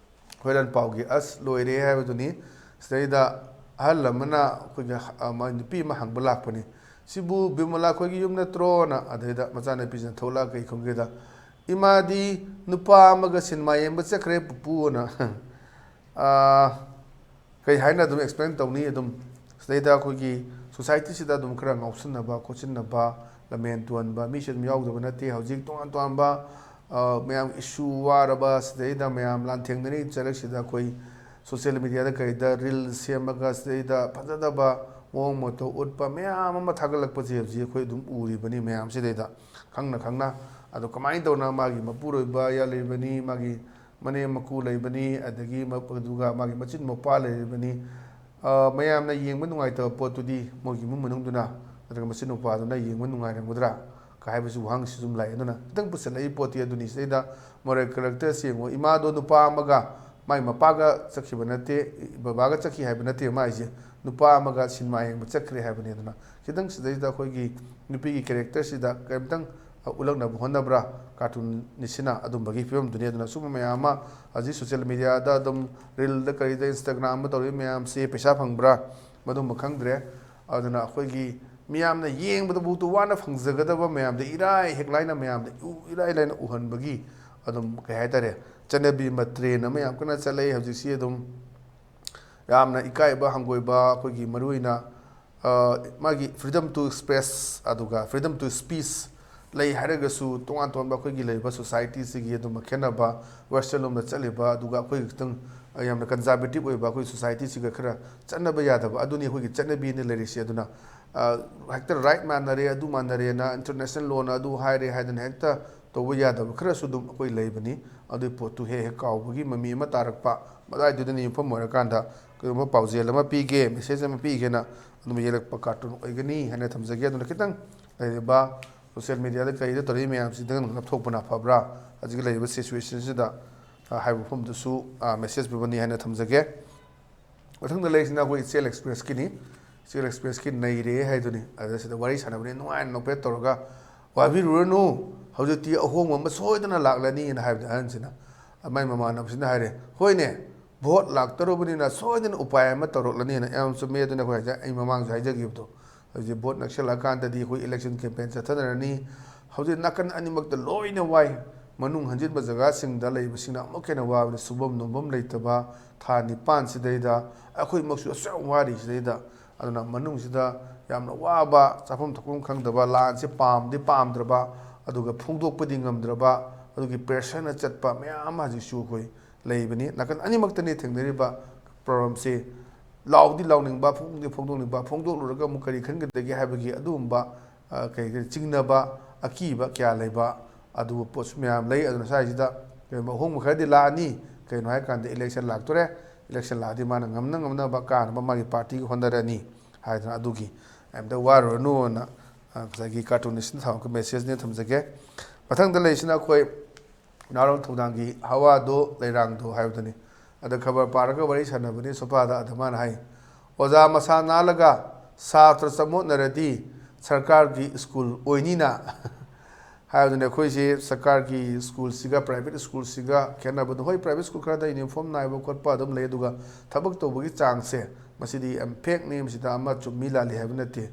ꯍꯨꯔꯥꯟ ꯄꯥꯎꯒꯤ "ꯑꯁ ꯂꯣꯏꯔꯦ" ꯍꯥꯏꯕꯗꯨꯅꯤ꯫ ꯁꯤꯗꯩꯗ ꯑꯍꯜ ꯑꯃꯅ ꯑꯩꯈꯣꯏꯒꯤ ꯍ-, ꯑꯃ, ꯅꯨꯄꯤ ꯑꯃ ꯍꯪꯕ ꯂꯥꯛꯄꯅꯤ, "ꯁꯤꯕꯨ ꯕꯤꯃꯂꯥ ꯈꯣꯏꯒꯤ ꯌꯨꯝ ꯅꯠꯇ꯭ꯔꯣꯅ?" ꯑꯗꯩꯗ ꯃꯆꯥꯅꯨꯄꯤꯁꯤꯅ ꯊꯣꯛꯂꯛꯑꯒ ꯀꯩ ꯈꯨꯝꯒꯦꯗ, "ꯏꯃꯥꯗꯤ ꯅꯨꯄꯥ ꯑꯃꯒ ꯁꯤꯅꯦꯃꯥ ꯌꯦꯡꯕ ꯆꯠꯈ꯭ꯔꯦ ꯄꯨꯄꯨꯅ"꯫ ꯑꯥ, ꯀꯩ ꯍꯥꯏꯅ ꯑꯗꯨꯝ ꯑꯦꯛꯁꯄ꯭ꯂꯦꯟ ꯇꯧꯅꯤ? ꯑꯗꯨꯝ ꯁꯤꯗꯩꯗ ꯑꯩꯈꯣꯏꯒꯤ ꯁꯣꯁꯥꯏꯇꯤꯁꯤꯗ ꯑꯗꯨꯝ ꯈꯔ ꯉꯥꯎꯁꯤꯟꯅꯕ ꯈꯣꯠꯆꯤꯟꯅꯕ, ꯂꯝꯍꯦꯟ ꯇꯨꯍꯟꯕ ꯃꯤꯁꯨ ꯑꯗꯨꯝ ꯌꯥꯎꯗꯕ ꯅꯠꯇꯦ꯫ ꯍꯧꯖꯤꯛ ꯇꯣꯉꯥꯟ ꯇꯣꯉꯥꯟꯕ, ꯑ, ꯃꯌꯥꯝ ꯏꯁꯨ ꯋꯥꯔꯕ, ꯁꯤꯗꯩꯗ ꯃꯌꯥꯝ ꯂꯥꯟꯊꯦꯡꯅꯔꯤ ꯆꯔꯛꯁꯤꯗ ꯑꯩꯈꯣꯏ ꯁꯣꯁꯤꯌꯦꯜ ꯃꯦꯗꯤꯌꯥꯗ ꯀꯩꯗ ꯔꯤꯜꯁ ꯁꯦꯝꯃꯒ ꯁꯤꯗꯩꯗ ꯐꯖꯗꯕ ꯃꯑꯣꯡ ꯃꯇꯧ ꯎꯠꯄ ꯃꯌꯥꯝ ꯑꯃ ꯊꯥꯒꯠꯂꯛꯄꯁꯦ ꯍꯧꯖꯤꯛ ꯑꯩꯈꯣꯏ ꯑꯗꯨꯝ ꯎꯔꯤꯕꯅꯤ ꯃꯌꯥꯝꯁꯤꯗꯩꯗ ꯈꯪꯅ ꯈꯪꯅ꯫ ꯑꯗꯣ ꯀꯃꯥꯏꯅ ꯇꯧꯅ ꯃꯥꯒꯤ ꯃꯄꯨꯔꯣꯏꯕ ꯌꯥꯜꯂꯤꯕꯅꯤ, ꯃꯥꯒꯤ ꯃꯅꯦꯝ ꯃꯀꯨ ꯂꯩꯕꯅꯤ, ꯑꯗꯒꯤ ꯃ-, ꯑꯗꯨꯒ ꯃꯥꯒꯤ ꯃꯆꯤꯟ ꯃꯧꯄ꯭ꯋꯥ ꯂꯩꯔꯤꯕꯅꯤ꯫ ꯑ, ꯃꯌꯥꯝꯅ ꯌꯦꯡꯕ ꯅꯨꯡꯉꯥꯏꯇꯕ ꯄꯣꯠꯇꯨꯗꯤ ꯃꯣꯏꯒꯤ ꯏꯃꯨꯡ ꯃꯅꯨꯡꯗꯨꯅ ꯅꯠꯇ꯭ꯔꯒ ꯃꯆꯤꯟ ꯃꯧꯄ꯭ꯋꯥꯗꯨꯅ ꯌꯦꯡꯕ ꯅꯨꯡꯉꯥꯏꯔꯝꯒꯗ꯭ꯔꯥ ꯀ ꯍꯥꯏꯕꯁꯤ ꯋꯥꯍꯪꯁꯤꯁꯨ ꯑꯗꯨꯝ ꯂꯥꯛꯑꯦ꯫ ꯑꯗꯨꯅ ꯈꯤꯇꯪ ꯄꯨꯁꯜꯂꯛꯏ ꯄꯣꯠꯇꯤ ꯑꯗꯨꯅꯤ꯫ ꯁꯤꯗꯩꯗ moral characterꯁꯦ ꯌꯦꯡꯉꯣ, ꯏꯃꯥꯗꯣ ꯅꯨꯄꯥ ꯑꯃꯒ ꯃꯥꯏ ꯃꯄꯥꯒ ꯆꯠꯈꯤꯕ ꯅꯠꯇꯦ, ꯕꯕꯥꯒ ꯆꯠꯈꯤ ꯍꯥꯏꯕ ꯅꯠꯇꯦ ꯃꯥꯏꯁꯦ, ꯅꯨꯄꯥ ꯑꯃꯒ ꯁꯤꯅꯦꯃꯥ ꯌꯦꯡꯕ ꯆꯠꯈ꯭ꯔꯦ ꯍꯥꯏꯕꯅꯤ꯫ ꯑꯗꯨꯅ ꯈꯤꯇꯪ ꯁꯤꯗꯩꯗ ꯑꯩꯈꯣꯏꯒꯤ ꯅꯨꯄꯤꯒꯤ characterꯁꯤꯗ ꯀꯔꯤꯝꯇꯪ ꯎꯠꯂꯛꯅꯕ ꯍꯣꯠꯅꯕ꯭ꯔꯥ ꯀꯥꯔꯇꯨꯟꯅꯤꯁꯤꯅ, ꯑꯗꯨꯝꯕꯒꯤ ꯐꯤꯕꯝꯗꯨꯅꯤ꯫ ꯑꯗꯨꯅ ꯁꯨꯝꯕ ꯃꯌꯥꯝ ꯑꯃ ꯍꯧꯖꯤꯛ social mediaꯗ ꯑꯗꯨꯝ reelꯗ ꯀꯔꯤꯗ Instagramꯗ ꯇꯧꯔꯤꯕ ꯃꯌꯥꯝꯁꯤ ꯄꯩꯁꯥ ꯐꯪꯕ꯭ꯔꯥ, ꯃꯗꯨꯝꯕ ꯈꯪꯗ꯭ꯔꯦ꯫ ꯑꯗꯨꯅ ꯑꯩꯈꯣꯏꯒꯤ ꯃꯤꯌꯥꯝꯅ ꯌꯦꯡꯕꯗꯕꯨꯛꯇ ꯋꯥꯅ ꯐꯪꯖꯒꯗꯕ ꯃꯌꯥꯝꯗ ꯏꯔꯥꯏ ꯍꯦꯛ ꯂꯥꯏꯅ ꯃꯌꯥꯝꯗ ꯎ-, ꯏꯔꯥꯏ ꯂꯥꯏꯅ ꯎꯍꯟꯕꯒꯤ ꯑꯗꯨꯝ, ꯀꯩ ꯍꯥꯏꯇꯥꯔꯦ, ꯆꯠꯅꯕꯤ ꯑꯃ, trend ꯑꯃ ꯌꯥꯝ ꯀꯟꯅ ꯆꯠꯂꯛꯏ ꯍꯧꯖꯤꯛꯁꯤ꯫ ꯑꯗꯨꯝ ꯌꯥꯝꯅ ꯏꯀꯥꯏꯕ ꯍꯪꯒꯣꯏꯕ, ꯑꯩꯈꯣꯏꯒꯤ ꯃꯔꯨꯑꯣꯏꯅ, ꯑ, ꯃꯥꯒꯤ freedom to express ꯑꯗꯨꯒ freedom to speech ꯂꯩ ꯍꯥꯏꯔꯒꯁꯨ, ꯇꯣꯉꯥꯟ ꯇꯣꯉꯥꯟꯕ ꯑꯩꯈꯣꯏꯒꯤ ꯂꯩꯔꯤꯕ societyꯁꯤꯒꯤ ꯑꯗꯨꯝꯕ ꯈꯦꯠꯅꯕ, western ꯂꯣꯝꯗ ꯆꯠꯂꯤꯕ, ꯑꯗꯨꯒ ꯑꯩꯈꯣꯏꯒꯤ ꯈꯤꯇꯪ, ꯑ, ꯌꯥꯝꯅ conservative ꯑꯣꯏꯕ ꯑꯩꯈꯣꯏ societyꯁꯤꯒ ꯈꯔ ꯆꯠꯅꯕ ꯌꯥꯗꯕ, ꯑꯗꯨꯅꯤ ꯑꯩꯈꯣꯏꯒꯤ ꯆꯠꯅꯕꯤꯅ ꯂꯩꯔꯤꯁꯦ꯫ ꯑꯗꯨꯅ, ꯑ, ꯍꯦꯛꯇ right ꯃꯥꯟꯅꯔꯦ, ꯑꯗꯨ ꯃꯥꯟꯅꯔꯦꯅ, international lawꯅ ꯑꯗꯨ ꯍꯥꯏꯔꯦ ꯍꯥꯏꯗꯅ ꯍꯦꯛꯇ ꯇꯧꯕ ꯌꯥꯗꯕ ꯈꯔꯁꯨ ꯑꯗꯨꯝ ꯑꯩꯈꯣꯏ ꯂꯩꯕꯅꯤ꯫ ꯑꯗꯨꯒꯤ ꯄꯣꯠꯇꯨ ꯍꯦꯛ ꯍꯦꯛ ꯀꯥꯎꯕꯒꯤ ꯃꯃꯤ ꯑꯃ ꯇꯥꯔꯛꯄ, ꯃꯗꯥꯏꯗꯨꯗꯅ ꯌꯨꯝꯐꯝ ꯑꯣꯏꯔꯀꯥꯟꯗ ꯀꯔꯤꯒꯨꯝꯕ ꯄꯥꯎꯖꯦꯜ ꯑꯃ ꯄꯤꯒꯦ, message ꯑꯃ ꯄꯤꯒꯦꯅ ꯑꯗꯨꯝ ꯌꯦꯛꯂꯛꯄ ꯀꯥꯔꯇꯨꯟ ꯑꯣꯏꯒꯅꯤ ꯍꯥꯏꯅ ꯊꯝꯖꯒꯦ꯫ ꯑꯗꯨꯅ ꯈꯤꯇꯪ ꯂꯩꯔꯤꯕ social mediaꯗ ꯀꯔꯤꯗ ꯇꯧꯔꯤꯕ ꯃꯌꯥꯝꯁꯤꯗ ꯉꯥꯛꯊꯣꯛꯄꯅ ꯐꯕ꯭ꯔꯥ? ꯍꯧꯖꯤꯛꯀꯤ ꯂꯩꯔꯤꯕ situationꯁꯤꯗ, ꯑ, ꯍꯥꯏꯕ ꯃꯐꯝꯗꯨꯁꯨ, ꯑ, message ꯄꯤꯕꯅꯤ ꯍꯥꯏꯅ ꯊꯝꯖꯒꯦ꯫ ꯃꯊꯪꯗ ꯂꯩꯔꯤꯁꯤꯅ ꯑꯩꯈꯣꯏ ꯏꯆꯦꯜ ꯑꯦꯛꯁꯄ꯭ꯔꯦꯁꯀꯤꯅꯤ꯫ ꯏꯆꯦꯜ ꯑꯦꯛꯁꯄ꯭ꯔꯦꯁꯀꯤ ꯅꯩꯔꯦ ꯍꯥꯏꯗꯨꯅꯤ꯫ ꯑꯗ ꯁꯤꯗ ꯋꯥꯔꯤ ꯁꯥꯟꯅꯕꯅꯤ ꯅꯨꯡꯉꯥꯏꯅ ꯅꯣꯛꯐꯦꯠ ꯇꯧꯔꯒ, "ꯋꯥꯕꯤꯔꯨꯔꯅꯨ, ꯍꯧꯖꯤꯛꯇꯤ ꯑꯍꯣꯡꯕ ꯑꯃ ꯁꯣꯏꯗꯅ ꯂꯥꯛꯂꯅꯤꯅ" ꯍꯥꯏꯕꯗ ꯑꯍꯟꯁꯤꯅ, ꯃꯥꯏ ꯃꯃꯥꯟꯅꯕꯁꯤꯅ ꯍꯥꯏꯔꯦ, "ꯍꯣꯏꯅꯦ, ꯚꯣꯠ ꯂꯥꯛꯇꯧꯔꯕꯅꯤꯅ ꯁꯣꯏꯗꯅ ꯎꯄꯥꯏ ꯑꯃ ꯇꯧꯔꯛꯂꯅꯤꯅ"꯫ ꯌꯥꯝ ꯆꯨꯝꯃꯦ꯫ ꯑꯗꯨꯅ ꯑꯩꯈꯣꯏ ꯍꯥꯏꯖ-, ꯑꯩ ꯃꯃꯥꯡꯁꯨ ꯍꯥꯏꯖꯈꯤꯕꯗꯣ, ꯍꯧꯖꯤꯛ ꯚꯣꯠ ꯅꯛꯁꯜꯂꯛꯑꯀꯥꯟꯗꯗꯤ ꯑꯩꯈꯣꯏ election campaign ꯆꯠꯊꯅꯔꯅꯤ꯫ ꯍꯧꯖꯤꯛ ꯅꯥꯀꯟ ꯑꯅꯤꯃꯛꯇ ꯂꯣꯏꯅ ꯋꯥꯏ꯫ ꯃꯅꯨꯡ ꯍꯟꯖꯤꯟꯕ ꯖꯒꯥꯁꯤꯡꯗ ꯂꯩꯕꯁꯤꯡꯅ ꯑꯃꯨꯛꯀ ꯍꯦꯟꯅ ꯋꯥꯕꯅꯤ꯫ ꯁꯨꯐꯝ ꯅꯣꯝꯐꯝ ꯂꯩꯇꯕ, ꯊꯥ ꯅꯤꯄꯥꯟꯁꯤꯗꯩꯗ ꯑꯩꯈꯣꯏꯃꯛꯁꯨ ꯑꯁꯨꯛ ꯌꯥꯝ ꯋꯥꯔꯤꯁꯤꯗꯩꯗ꯫ ꯑꯗꯨꯅ ꯃꯅꯨꯡꯁꯤꯗ ꯌꯥꯝꯅ ꯋꯥꯕ, ꯆꯥꯐꯝ ꯊꯛꯐꯝ ꯈꯪꯗꯕ, ꯂꯥꯟꯁꯦ ꯄꯥꯝꯗꯤ ꯄꯥꯝꯗ꯭ꯔꯕ, ꯑꯗꯨꯒ ꯐꯣꯡꯗꯣꯛꯄꯗꯤ ꯉꯝꯗ꯭ꯔꯕ, ꯑꯗꯨꯒꯤ pressureꯅ ꯆꯠꯄ ꯃꯌꯥꯝ ꯑꯃ ꯍꯧꯖꯤꯛꯁꯨ ꯑꯩꯈꯣꯏ ꯂꯩꯕꯅꯤ꯫ ꯅꯥꯀꯟ ꯑꯅꯤꯃꯛꯇꯅꯤ ꯊꯦꯡꯅꯔꯤꯕ problemꯁꯦ꯫ ꯂꯥꯎꯗꯤ ꯂꯥꯎꯅꯤꯡꯕ, ꯐꯣꯡꯗꯤ ꯐꯣꯡꯗꯣꯛꯅꯤꯡꯕ, ꯐꯣꯡꯗꯣꯛꯂꯨꯔꯒ ꯑꯃꯨꯛ ꯀꯔꯤ ꯈꯟꯒꯗꯒꯦ ꯍꯥꯏꯕꯒꯤ ꯑꯗꯨꯒꯨꯝꯕ, ꯑ, ꯀꯔꯤ ꯀꯔꯤ ꯆꯤꯡꯅꯕ, ꯑꯀꯤꯕ ꯀꯌꯥ ꯂꯩꯕ, ꯑꯗꯨꯒꯨꯝꯕ ꯄꯣꯠꯁꯨ ꯃꯌꯥꯝ ꯂꯩ꯫ ꯑꯗꯨꯅ ꯁ꯭ꯋꯥꯏꯁꯤꯗ ꯀꯩꯒꯨꯝꯕ ꯑꯍꯣꯡꯕ ꯈꯔꯗꯤ ꯂꯥꯛꯑꯅꯤ꯫ ꯀꯩꯅꯣ ꯍꯥꯏꯀꯥꯟꯗ election ꯂꯥꯛꯇꯣꯔꯦ, election ꯂꯥꯛꯑꯗꯤ ꯃꯥꯅ ꯉꯝꯅ ꯉꯝꯅꯕ ꯀꯥꯅꯕ ꯃꯥꯒꯤ partyꯒꯤ ꯍꯣꯠꯅꯔꯅꯤ ꯍꯥꯏꯗꯅ, ꯑꯗꯨꯒꯤ ꯑꯝꯇ ꯋꯥꯔꯨꯔꯅꯨꯅ, ꯑ, ꯉꯁꯥꯏꯒꯤ cartoonistꯅ ꯊꯝꯃꯛꯄ messageꯅꯦ, ꯊꯝꯖꯒꯦ꯫ ꯃꯊꯪꯗ ꯂꯩꯔꯤꯁꯤꯅ ꯑꯩꯈꯣꯏ ꯅꯥꯔꯣꯟ ꯊꯧꯗꯥꯡꯒꯤ ꯍꯋꯥꯗꯣ ꯂꯩꯔꯥꯡꯗꯣ ꯍꯥꯏꯕꯗꯨꯅꯤ꯫ ꯑꯗ ꯈꯕꯔ ꯄꯥꯔꯒ ꯋꯥꯔꯤ ꯁꯥꯟꯅꯕꯅꯤ ꯁꯣꯐꯥꯗ, ꯑꯗ ꯃꯥꯅ ꯍꯥꯏ, "ꯑꯣꯖꯥ ꯃꯁꯥ ꯅꯥꯜꯂꯒ ꯁꯥꯇ꯭ꯔ ꯆꯃꯣꯠꯅꯔꯗꯤ ꯁꯔꯀꯥꯔꯒꯤ ꯁ꯭ꯀꯨꯜ ꯑꯣꯏꯅꯤꯅ?" ꯍꯥꯏꯕꯗꯨꯅ ꯑꯩꯈꯣꯏꯁꯤ ꯁꯔꯀꯥꯔꯒꯤ ꯁ꯭ꯀꯨꯜꯁꯤꯒ private ꯁ꯭ꯀꯨꯜꯁꯤꯒ ꯈꯦꯠꯅꯕꯗꯣ, ꯍꯣꯏ, private ꯁ꯭ꯀꯨꯜ ꯈꯔꯗ uniform ꯅꯥꯏꯕ ꯈꯣꯠꯄ ꯑꯗꯨꯝ ꯂꯩ, ꯑꯗꯨꯒ ꯊꯕꯛ ꯇꯧꯕꯒꯤ ꯆꯥꯡꯁꯦ ꯃꯁꯤꯗꯤ ꯌꯥꯝ ꯐꯦꯛꯅꯤ, ꯃꯁꯤꯗ ꯑꯃ ꯆꯨꯝꯃꯤ ꯂꯥꯜꯂꯤ ꯍꯥꯏꯕ ꯅꯠꯇꯦ꯫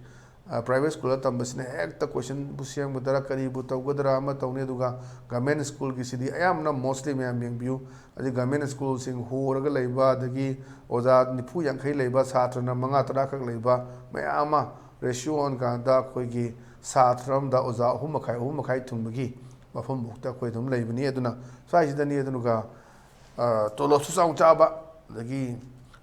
ꯑ, private ꯁ꯭ꯀꯨꯜꯗ ꯇꯝꯕꯁꯤꯅ ꯍꯦꯛꯇ questionꯕꯨ ꯁꯦꯝꯒꯗ꯭ꯔꯥ, ꯀꯔꯤꯕꯨ ꯇꯧꯒꯗ꯭ꯔꯥ ꯑꯃ ꯇꯧꯅꯤ, ꯑꯗꯨꯒ government ꯁ꯭ꯀꯨꯜꯒꯤꯁꯤꯗꯤ ꯑꯌꯥꯝꯕꯅ mostly ꯃꯌꯥꯝ ꯌꯦꯡꯕꯤꯌꯨ, ꯑꯗꯩ government ꯁ꯭ꯀꯨꯜꯁꯤꯡ ꯍꯣꯔꯒ ꯂꯩꯕ, ꯑꯗꯒꯤ ꯑꯣꯖꯥ ꯅꯤꯐꯨ ꯌꯥꯡꯈꯩ ꯂꯩꯕ, ꯁꯥꯇ꯭ꯔꯅ ꯃꯉꯥ ꯇꯔꯥ ꯈꯛ ꯂꯩꯕ ꯃꯌꯥꯝ ꯑꯃ, ratio ꯑꯣꯟꯀꯥꯟꯗ ꯑꯩꯈꯣꯏꯒꯤ ꯁꯥꯇ꯭ꯔ ꯑꯃꯗ ꯑꯣꯖꯥ ꯑꯍꯨꯝ ꯃꯈꯥꯏ, ꯑꯍꯨꯝ ꯃꯈꯥꯏ ꯊꯨꯡꯕꯒꯤ ꯃꯐꯝꯐꯥꯎꯗ ꯑꯩꯈꯣꯏ ꯑꯗꯨꯝ ꯂꯩꯕꯅꯤ꯫ ꯑꯗꯨꯅ ꯁ꯭ꯋꯥꯏꯁꯤꯗꯅꯤ, ꯑꯗꯨꯒ, ꯑ, ꯇꯣꯂꯣꯞꯁꯨ ꯆꯥꯎ ꯆꯥꯕ, ꯑꯗꯒꯤ